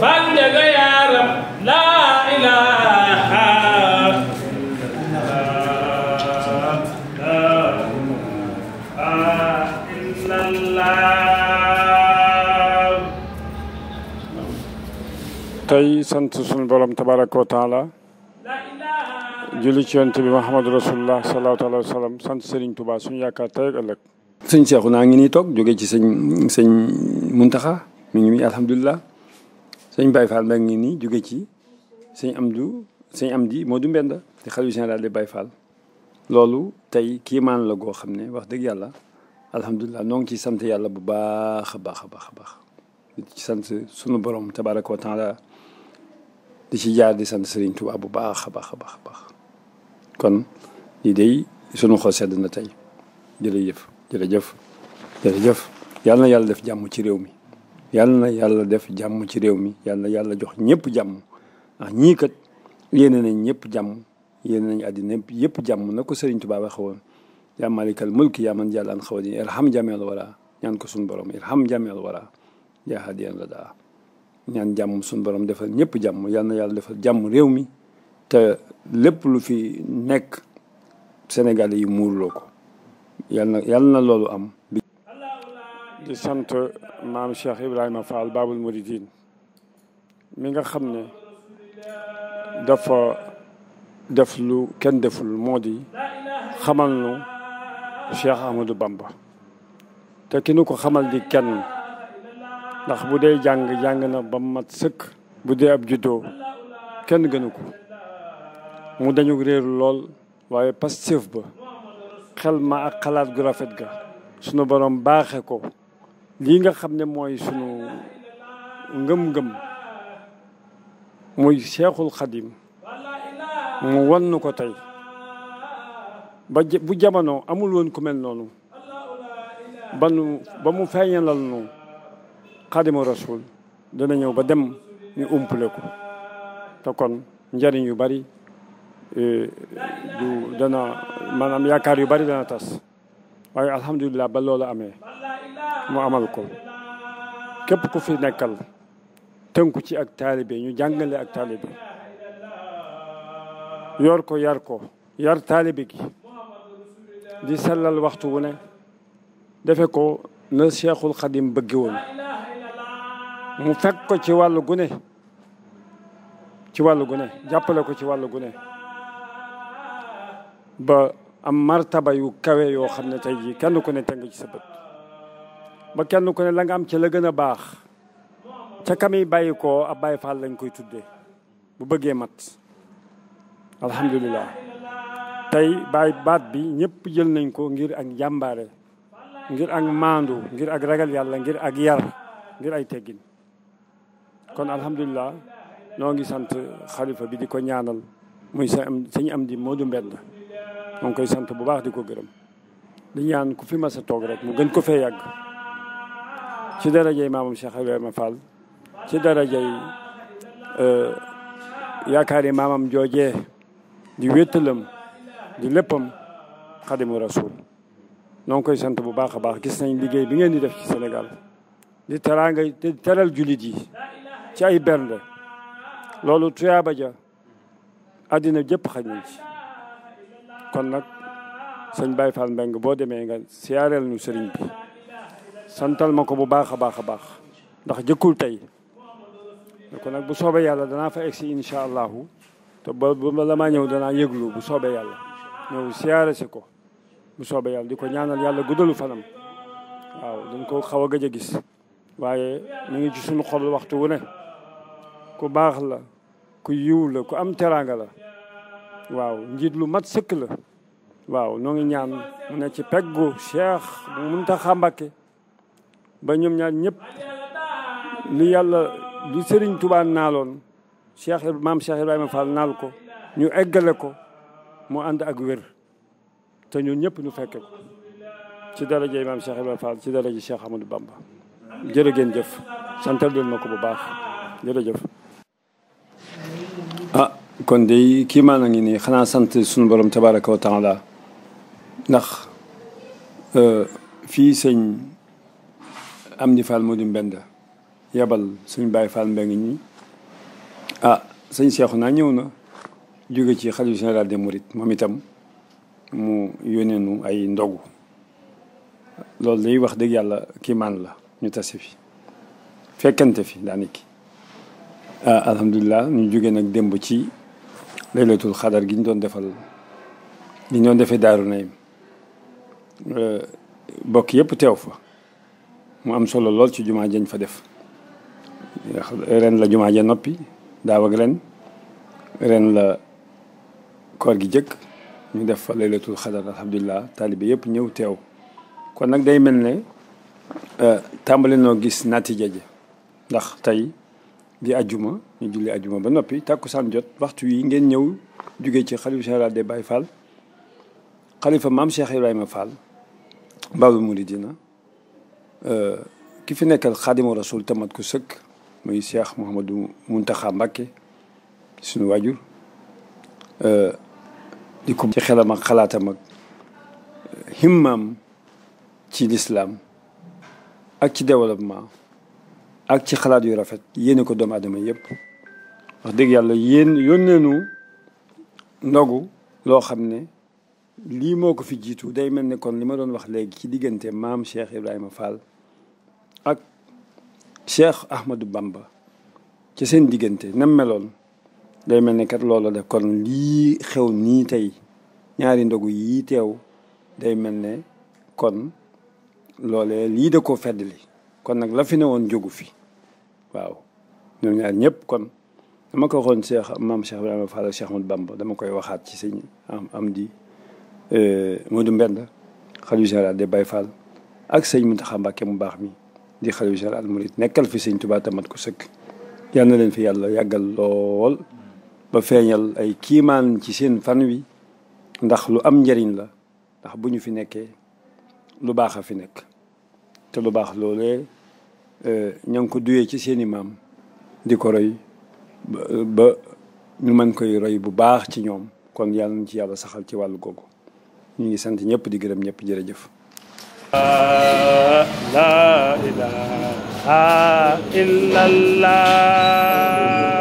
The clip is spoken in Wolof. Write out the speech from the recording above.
Fandaga yaram la ilaha illallah. tey sant sunu borom tabaraka wa taala julli ci yonent bi Muhammadu Rasulullah sallallahu alayhi wa sallam sant Serigne Touba suñu yaakaar tey ak ëllëg. sëñ Seexu naa ngi nii toog jóge ci sëñ Muntaxa mi ngi nii alhamdulilah. sëñ Baye Fall maa ngi nii jóge ci sëñ Amdi Modou Mbenda di xalifa général de Baye Fall. loolu tey kiimaan la goo xam ne wax dëgg yàlla alhamdulilah noo ngi ciy sant yàlla bu baax a baax a baax a baax di ci sant sunu borom tabaraka wa taala di ci jaar di sant Serigne Touba bu baax a baax a baax a baax. kon lii day sunu xol sedd na tey jërëjëf jërëjëf jërëjëf yàlla na yàlla def jàmm ci réew mi yàlla na yàlla def jàmm ci réew mi yàlla na yàlla jox ñëpp jàmm ndax ñii kat yéene nañ ñëpp jàmm yéene nañ àddina yëpp jàmm na ko Serigne Touba waxe woon yaa malikal mulki yaa man jàll an xawadin irham jameel wara ñaan ko suñu borom irham jameel wara yaa hadiyan la daa ñaan jàmm suñu borom defal ñëpp jàmm yàlla na yàlla defal jàmm réew mi te lépp lu fi nekk Sénégal yi muurloo ko yàlla na loolu am. di sant maam Cheikh Ibrahima Fall Babul Mouridine mi nga xam ne dafa def lu kenn deful moo di xamal nu Cheikh Ahmadou Bamba te ki nu ko xamal di kenn ndax bu dee jàng na ba mat sëkk bu dee ab juddoo kenn gënu ko mu dañu réeru lool waaye pastéef ba xel ma ak xalaat gu rafet ga sunu borom baaxe ko lii nga xam ne mooy sunu ngëm-ngëm muy Seexul Xadim mu wan nu ko tey bu jamono amul woon ku mel noonu ba mu feeñalal nu Xadimu Rasul dana ñëw ba dem ñu umpale ko te kon njariñ yu bari maanaam yaakaar yu bari dana tas waaye alhamdulilah ba loolu amee mu amal ko képp ku fi nekkal tënku ci ak taalibe ñu jàngale ak taalibe yor ko yar taalibe gi di sellal waxtu wu ne defe ko na Cheikhul Khadim bëgge woon mu fekk ko ci wàllu gune jàppale ko ci wàllu gune ba am martaba yu kawe yoo xam ne tey jii kenn ku ne teg nga ci sa bët ba kenn ku ne la nga am ci la gën a baax ca kami bàyyi ko ab Baay Faal lañ koy tuddee bu bëggee mat alhamdulilah tey baat bi ñëpp jël nañ ko ngir ak njàmbaare ngir ak maandu ngir ak ragal yàlla ngir ak yar ngir ay teggin kon alhamdulilah noo ngi sant xalifa bi di ko ñaanal muy sëñ Amdi Modou Mbenda moo ngi koy sant bu baax di ko gërëm di ñaan ku fi mas a toog rek mu gën ko fee yàgg ci darajay maamam Cheikh Ibrahima Fall ci darajay yaakaari maamam joojee di wéttalam di léppam Xadimu Rasul noo ngi koy sant bu baax a baax gis nañ liggéey bi ngeen di def ci Sénégal di teral jullit yi ci ay bernde loolu tuyaaba ja àddina jëpp xaj nañ ci kon nag sëñ Baye Fall Mbeng boo demee nga siyaareel nu sëriñ bi santal ma ko bu baax a baax a baax ndax jëkkul tey kon nag bu soobee yàlla danaa fa egsi incha allahu te ba la maa ñëw danaa yëglu bu soobee yàlla ñëw siyaare si ko bu soobee yàlla di ko ñaanal yàlla guddalu fanam waaw dañ ko xaw a gëj a gis waaye mu ngi ci suñu xol waxtu wu ne ku baax la ku yiw la ku am teraanga la waaw njiit lu mat sëkk la waaw noo ngi ñaan mu ne ci peggu Cheikh Mountakha Mbacké ba ñoom ñaar ñëpp li Serigne Touba naaloon maam Cheikh Ibrahima Fall naal ko ñu eggale ko mu ànd ak wér te ñun ñëpp ñu fekke ko ci daraja maam Cheikh Ibrahima Fall ci daraja Cheikh Ahmadou Bamba jërë ngeen jëf santal leen ma ko bu baax jërëjëf. kon de kii maa ngi nii xanaa sant suñu borom tabaraka wa taala ndax fii sëñ Amdi Fall Modou Mbenda yabal suñ Baye Fall Mbengue ñi sëñ Cheikhouna ñëw na jóge ci xalifa général des Mourides moom itam mu yónnee nu ay ndogu loolu day wax dëgg yàlla kiimaan la ñu tase fi fekkante fi daaniki alhamdulilah ñu jóge nag démb ci laylatul xadar gi ñu doon defee Daaru Naim bokk yëpp teew fa mu am solo lool ci jumaa jañ fa def ren la jumaa ja noppi daaw ak ren la koor gi jëkk ñu def fa laylatul xadar alhamdulilah taalibe yëpp ñëw teew kon nag day mel ne tàmbali noo gis natija ji ndax tey di ajjuma ñu julli ajjuma ba noppi tàkkusaan jot waxtu yi ngeen ñëw jóge ci xalifa général des Baye Fall xalifa maam Cheikh Ibrahima Fall Baabul Muridina ki fi nekkal xaadimu rasul tamat ko sëkk muy Cheikh Mouhamadou Mountakha Mbacké suñu waajur di ko ci xelam ak xalaatam ak himmaam ci lislaam ak ci développement ak ci xalaat yu rafet yéene ko doomu aadama yëpp wax dëgg yàlla yónneenu ndogu loo xam ne lii moo ko fi jiitu day mel ne kon li ma doon wax léegi ci diggante maam Cheikh Ibrahima Fall ak Cheikh Ahmadou Bamba ci seen diggante nam meloon day mel ne kat loolu def kon lii xew nii tey ñaari ndogu yii teew day mel ne kon loolee lii da koo feddali kon nag la fi ne woon jógu fi waaw ñoom ñaar ñëpp kon dama ko waxoon maam Cheikh Ibrahima Fall ak Cheikh Ahmadou Bamba dama koy waxaat ci sëñ Amdi Modou Mbenda xalifa général des Baye Fall ak sëñ Mountakha Mbacké mu baax mi di xalifa général Mouride nekkal fi sëñ Tuubaa tamat ko sëkk yal na leen fi yàlla yàggal lool ba feeñal ay kiimaan ci seen fan wi ndax lu am njëriñ la ndax bu ñu fi nekkee lu baax a fi nekk te lu baax loolee ña ngi ko duyee ci seeni maam di ko roy ba ñu mën koy roy bu baax ci ñoom kon yàlla nañ ci yàlla saxal ci wàllu googu ñu ngi sant ñëpp di gërëm ñëpp jërëjëf. La ilaha illallah